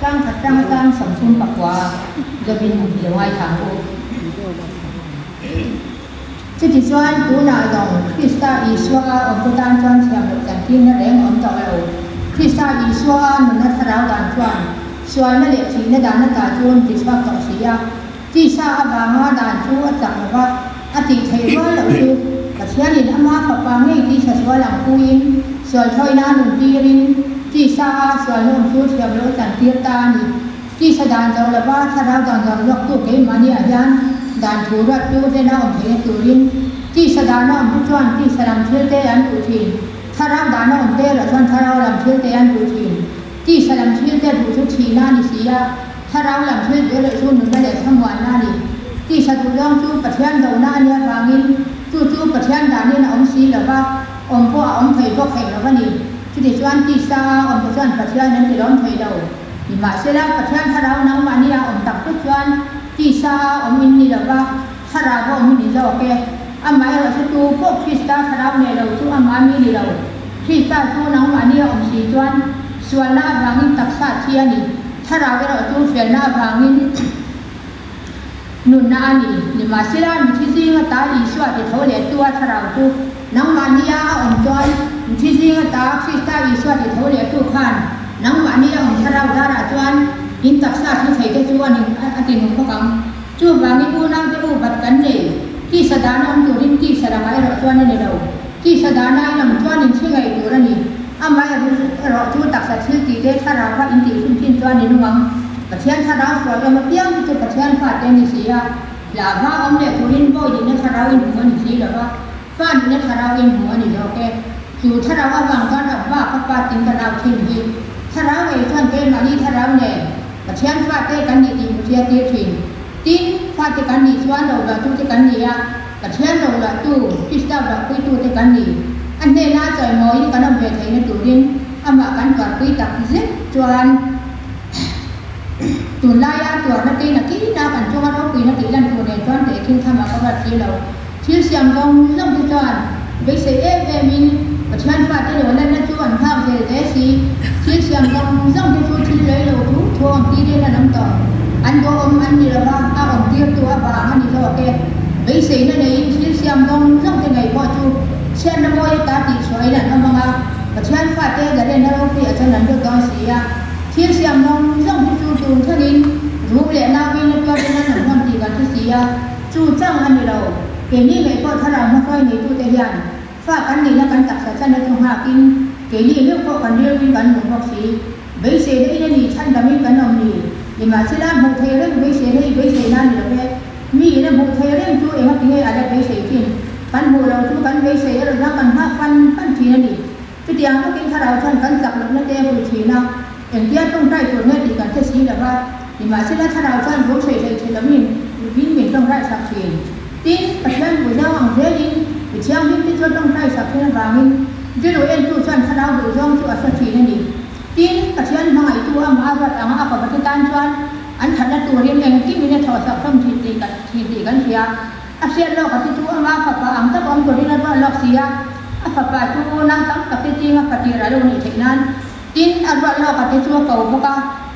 Chang khat tang atang 39 zawin lo ngaithla ang u. Chutichuan tunah zawng Krista Isua a awmte tan chuan thiam loh chantirna reng a awm tawh lo. Krista Isua a nunna thlarau dan chuan sualna leh thihna dan ata chu an tichhuak tawh si a. Tisa avanga dan chu a chak lo va, a tih theih rual loh chu Pathianin ama fapa ngei tisa sual ang puiin sual thawina a nun tirin tisa a sualna awm chu thiam loh a chantir ta a ni. Tisa dan zo lova thlarau dan zo luaktu keimahniah hian dan thu ruattu hnena awm theihna turin tisa dana awm te chuan tisa lam thil te an duh thin, thlarau dana awm te erawh chuan thlarau lam thil te an duh thin. Tisa lam thil te duh chu thihna a ni si a, thlarau lam thil duh erawh chu nunna leh thlamuanna a ni. Tisa duh zawng chu Pathian dona a nih avangin chu chu Pathian danin a awm si lo va, awm pawh a awm thei bawk hek lo a ni. Chutichuan tisa a awm te chuan Pathian an tilawm thei lo. Nimahsela, Pathian thlarau nangmahni a awm tak chu chuan tisa a awm in ni lo va, thlarau a awm in ni zawk e. Amaherawhchu tu pawh Krista thlarau nei lo chu amah mi ni lo. Krista chu nangmahni a awm si chuan sualna avangin taksa thi a ni, thlarau erawh chu felna avangin nunna a ni. Nimahsela, mithi zinga ta Isua ti tho leh tu a thlarau chu nangmahnia a awm chuan mithi zinga ta Krista Isua ti tho leh tu khan nangmahnia awm thlarau darah chuan in taksa thi thei te chu a ti nung bawk ang. Chuvangin unaute u bat kan nei, tisa dana awm turin tisa lakah erawh chuan a ni lo. Tisa dana in awm chuan in thi ngei tur a ni. Amah erawh chu taksa thil tih te thlarau a intihhlum thin chuan i nung ang. Pathian thlarau sual awm apiang hi chu Pathian fate a ni si a, hlauha awm leh turin bawi nihna thlarau in hmu a ni si lo va, fa nihna thlarau in hmu a ni zawk e. Chu thlarau avang chuan Abba ka pa tin ka nau thin hi. Thlarau ngei chuan keimahni thlarau nen Pathian fate kan nih tih hmuhchhia tir thin. Tin, fate kan nih chuan lo luahtute kan ni a, Pathian lo luahtu, Krista luahpuitute kan ni. A hnena chawimawiin kan awm ve theihna turin amah kan tuarpui tak zet chuan tunlaia tuarna te nakina kan chunga ropuina tih lan tur nen chuan tehkhin tham a ka ruat si lo. Thil siam zawng zawng te chuan beisei em em in Pathian fate lo lanna chu an nghak zel hle si. Thil siam zawng zawng te chu thil lei lo thu thu awm tir in an awm tawh. An dawh awm an ni lova, a awm tirtu avang a ni zawk e. Beiseina neiin thil siam zawng zawng te ngei pawh chu chhiatna mawi ata tih chhuahin an awm ang a, Pathian fate zalenna ropuiah chuan an lut dawn si a. Thil siam zawng zawng te chu tun thlengin rum leh nauin a tuarin an awm hlawm tih kan hre si a. Chu chang a ni lo. Keini ngei pawh thlarau hmahruai neitute hian fa kan nihna kan taksa chan a chu nghakin keini meuh pawh kan rilruin kan nung bawk si. Beiseina in a ni chhandamin kan awm ni. Nimahsela hmuh thei reng beiseina hi beiseina a ni lo ve. Mi in a hmuh thei reng chu enga tinge a la beisei thin. Kan hmuh lo chu kan beisei erawh chuan kan nghak fan fan thin a ni. Chutiang bawkin thlarau chuan kan chak lohna te a pui thin a, engtia tawngtai tur nge tih kan hre si lo va, nimahsela thlarau chuan bul hrei hlei thin loin vin min tawngtai sak thin. Tin, Pathian duh zawng ang zelin mi thianghlim te chu a tawngtai sak thin avangin rilru entu chuan thlarau duh zawng chu a hre thin a ni. Tin, Pathian hmangaihtu amah a ruat anga a kawpate tan chuan an thatna turin engkim in a thawhsak hlawm thin tih kan hria. A hriat lawk a ti chu ama fapa ang tak awm turin a ruat lawk si a, a fapa chu unau tam tak te chinga fatir a lo nih theih nan tin a ruat lawk a te chu a ko bawk a,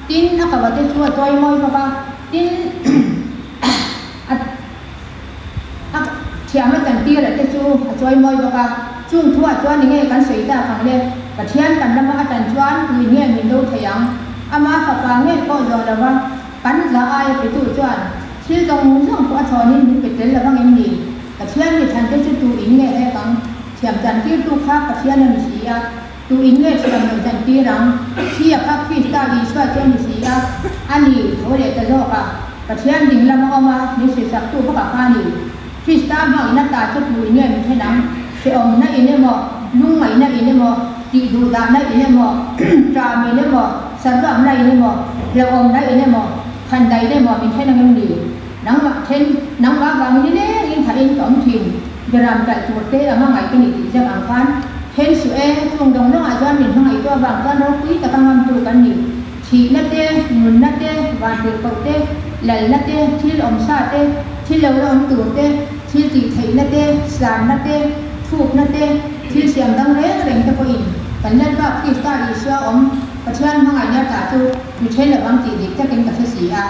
tin a ko a te chu a chawi mawi bawk a, tin a a thiam a chantir a te chu a chawi mawi bawk a, chung thu ah chuan enge kan sawi tak ang le, Pathian kan lama a tan chuan tui nge min do thei ang, ama fapa ngei pawh zawh lo va. Kan za aia petu chuan thil zawng zawng pawh a chhawnin min pe tel lo vang em ni? Pathian mi thante chu tu in nge hek ang? Thiam chantirtu kha Pathian a ni si a, tu in nge thiam lo chantir ang? Thia kha Krista Isua chu a ni si a, a ni, tho leh ta zawk a, Pathian ding lama awm a, min hrilhsaktu bawkah kha a ni. Krista hmangaihna ta chu tu in nge min then ang? Hrehawmna in emaw, lungngaihna in emaw, tih duhdahna in emaw, ṭam in emaw, saruakna in emaw, hlauhawmna in emaw, khandaih emaw min then ang em ni? Nangmah then, nangmah vangin nilengin thahin ka awm thin, beram talh tur te anga ngaih ka ni tih ziak ang khan then suh e, chung dawng dawngah chuan min hmangaihtu avang chuan ropui taka ngamtu kan ni. Thihna te, nunna te, vantirhkoh te, lalna te, thil awmsa te, thil lo la awm tur te, thil tih theihna te, sanna te, thukna te, thil siam dang reng reng te pawhin kan Lalpa Krista Isua awm Pathian hmangaihna. tah chu mi then lovang tih dik takin ka hre si a,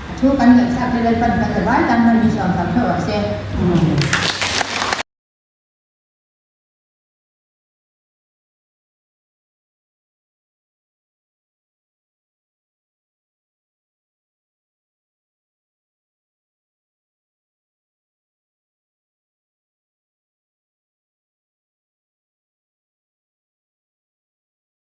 a thu kan ngaihthlak te Lalpan kan zavai tan hman min suam tham theuh rawh se.